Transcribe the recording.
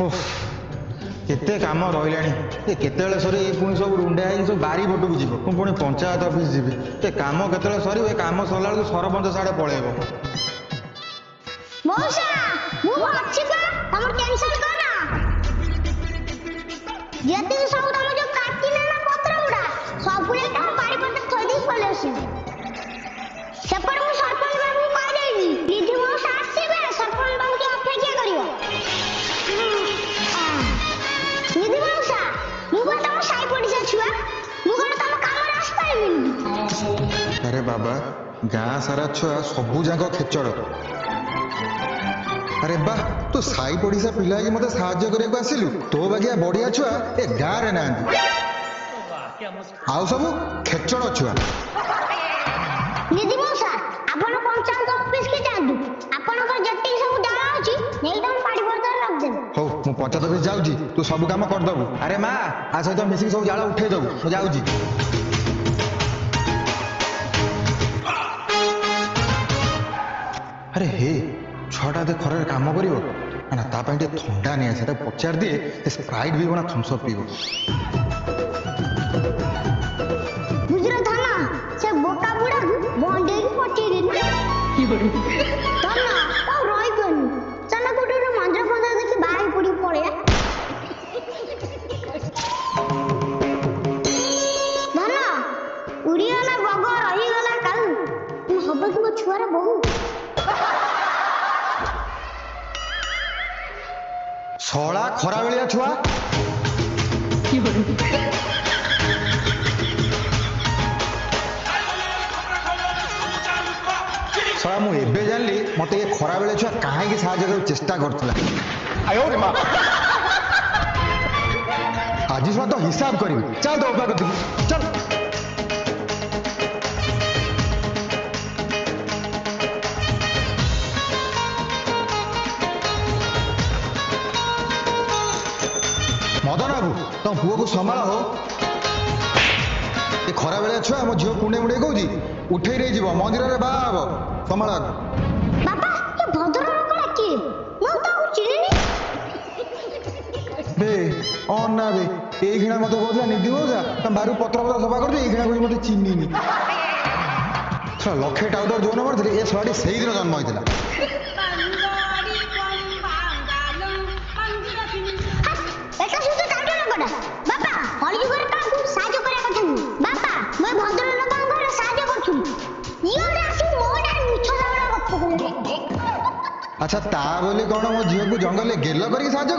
ଓଃ, କେତେ କାମ ରହିଲାଣି। ଏ କେତେବେଳେ ସରିବ? ଏ ପୁଣି ସବୁ ରୁଣ୍ଡା ହେଇକି ସବୁ ବାରି ପଟକୁ ଯିବ। ମୁଁ ପୁଣି ପଞ୍ଚାୟତ ଅଫିସ ଯିବି। ଏ କାମ କେତେବେଳେ ସରିବ? ଏ କାମ ସରିଲା ବେଳକୁ ସରପଞ୍ଚ ସାଡେ ପଳେଇବ। ମଉସା, ମୁଁ ଅଛି ପା, ତମର ଟେନସନ କର। ଯେତିକି ସବୁ ତମ ଯୋଉ କାଟିଲେ ନା ପତ୍ର ଗୁଡା ସବୁ ତମ ବାରି ପଟେ ଥୋଇ ଦେଇ ପଳେଇ ଆସିବି। ସେପଟେ ମୁଁ ସରପଞ୍ଚ ବାବୁଙ୍କୁ କହିଦେଇଛି, ନିଧି ମଉସା ଆସିବେ, ସରପଞ୍ଚ ବାବୁ ଟିକେ ଅପେକ୍ଷା କରିବ। ନିଧି ମଉସା, ମୁଁ ପା ତମ ସାଇ ପଡିଶା ଛୁଆ, ମୁଁ କଣ ତମ କାମରେ ଆସିପାରିବିନି? ଆରେ ବାବା, ଗାଁ ସାରା ଛୁଆ ସବୁ ଯାକ ଖେଚଡ଼। ଆରେ ବାহ, ତୁ ସାଇ ପଡ଼ିଶା ପିଲା ହେଇକି ମତେ ସାହାଯ୍ୟ କରିବାକୁ ଆସିଲୁ। ତୋ ବାଗିଆ ବଢିଆ ଛୁଆ ଏ ଗାଁରେ ନାହାନ୍ତି, ଆଉ ସବୁ ଖେଚଡ଼ ଛୁଆ। ନିଧି ମଉସା, ଆପଣ ପଞ୍ଚାୟତ ଅଫିସ କି ଯାଆନ୍ତୁ, ଆପଣଙ୍କର ଯେତିକି ସବୁ ଜାଳ ଅଛି ନେଇ ତମ ପାଣି ପଡିଶାରେ ରଖିଦେବେ। ହଉ, ମୁଁ ପଞ୍ଚାୟତ ଅଫିସ ଯାଉଛି, ତୁ ସବୁ କାମ କରିଦବୁ। ଆରେ ମା, ଆ ସହିତ ମିଶିକି ସବୁ ଜାଳ ଉଠେଇ ଦବୁ। ମୁଁ ଯାଉଛି। ଆରେ ହେ, ଛୁଆଟା ଏତେ ଖରାରେ କାମ କରିବ ନା, ତା ପାଇଁ ଟିକେ ଥଣ୍ଡା ନେଇ ଆସେ। ତାକୁ ପଚାରି ଦିଏ ସେ ସ୍ପ୍ରାଇଟ୍ ପିଇବ ନା ଥମ୍ସଅପ୍ ପିଇବ। ବୁଝିଲ ଧନ, ସେ ବୋକା ବୁଢାକୁ ବଣ୍ଡେଇକି ପଠେଇଦେଲି। ଧନ, ଆଉ ରହିପାରୁନି, ଚାଲ କୋଉଠି ଗୋଟେ ମନ୍ଦିର ଫନ୍ଦିର ଦେଖି ବାହା ହେଇ ପଡିକି ପଳେଇବା। ଧନ, ଉଡ଼ିଗଲା ବଗ ରହିଗଲା କାଉ, ମୁଁ ହବ କି ମୋ ଛୁଆର ବୋହୂ? ଶଳା ଖରାବେଳିଆ ଛୁଆ। ଶଳା, ମୁଁ ଏବେ ଜାଣିଲି ମତେ ଏ ଖରାବେଳେ ଛୁଆ କାହିଁକି ସାହାଯ୍ୟ କରିବାକୁ ଚେଷ୍ଟା କରୁଥିଲା। ଆଜି ଶଳା ତ ହିସାବ କରିବି। ଚାଲ ତ ଅପା କତିକି ଚାଲ। ମଦନ ବାବୁ, ତମ ପୁଅକୁ ସମ୍ଭାଳ ହୋ। ଏ ଖରାବେଳିଆ ଛୁଆ ମୋ ଝିଅ କୁଣ୍ଡେଇ ମୁଣ୍ଡେଇ କହୁଛି ଉଠେଇ ନେଇଯିବ, ମନ୍ଦିରରେ ବାହା ହବ। ସମ୍ଭାଳ ଆକୁ। ବାପା, ଏ ଭଦ୍ର ଲୋକଟା କିଏ? ମୁଁ ତାକୁ ଚିହ୍ନିନି। ବେ ଅନା ବେ, ଏଇ ଖିଣା ମତେ କହୁଥିଲା ନିଧି ମଉସା ତମ ବାରିରୁ ପତ୍ର ପତ୍ର ସଫା କରୁଛୁ, ଏଇ ଖିଣା କହୁଛି ମତେ ଚିହ୍ନିନି। ଶଳା, ଲକ୍ଷେ ଟାଉଟର ଯୋଉ ନମ୍ବର ଥିଲେ, ଏ ଶଳାଟି ସେଇଦିନ ଜନ୍ମ ହେଇଥିଲା। ଏଟା শুধু ଟାଉଟର ଲୋକଟା। ବାପା, କଳିଯୁଗରେ କାହାକୁ ସାହାଯ୍ୟ କରିବା କଥା ନୁହେଁ। ବାପା, ମୁଁ ଏ ଭଦ୍ର ଲୋକଙ୍କ ଘରେ ସାହାଯ୍ୟ କରୁଥିଲି, ଇଏ ଗୋଟେ ଆସିକି ମୋ ନାଁରେ ମିଛ ଝଗଡ଼ା ଗପ କହୁଛି। ଆଚ୍ଛା, ତା ବୋଲି କଣ ମୋ ଝିଅକୁ ଜଙ୍ଗଲରେ ଗେଲ କରିକି ସାହାଯ୍ୟ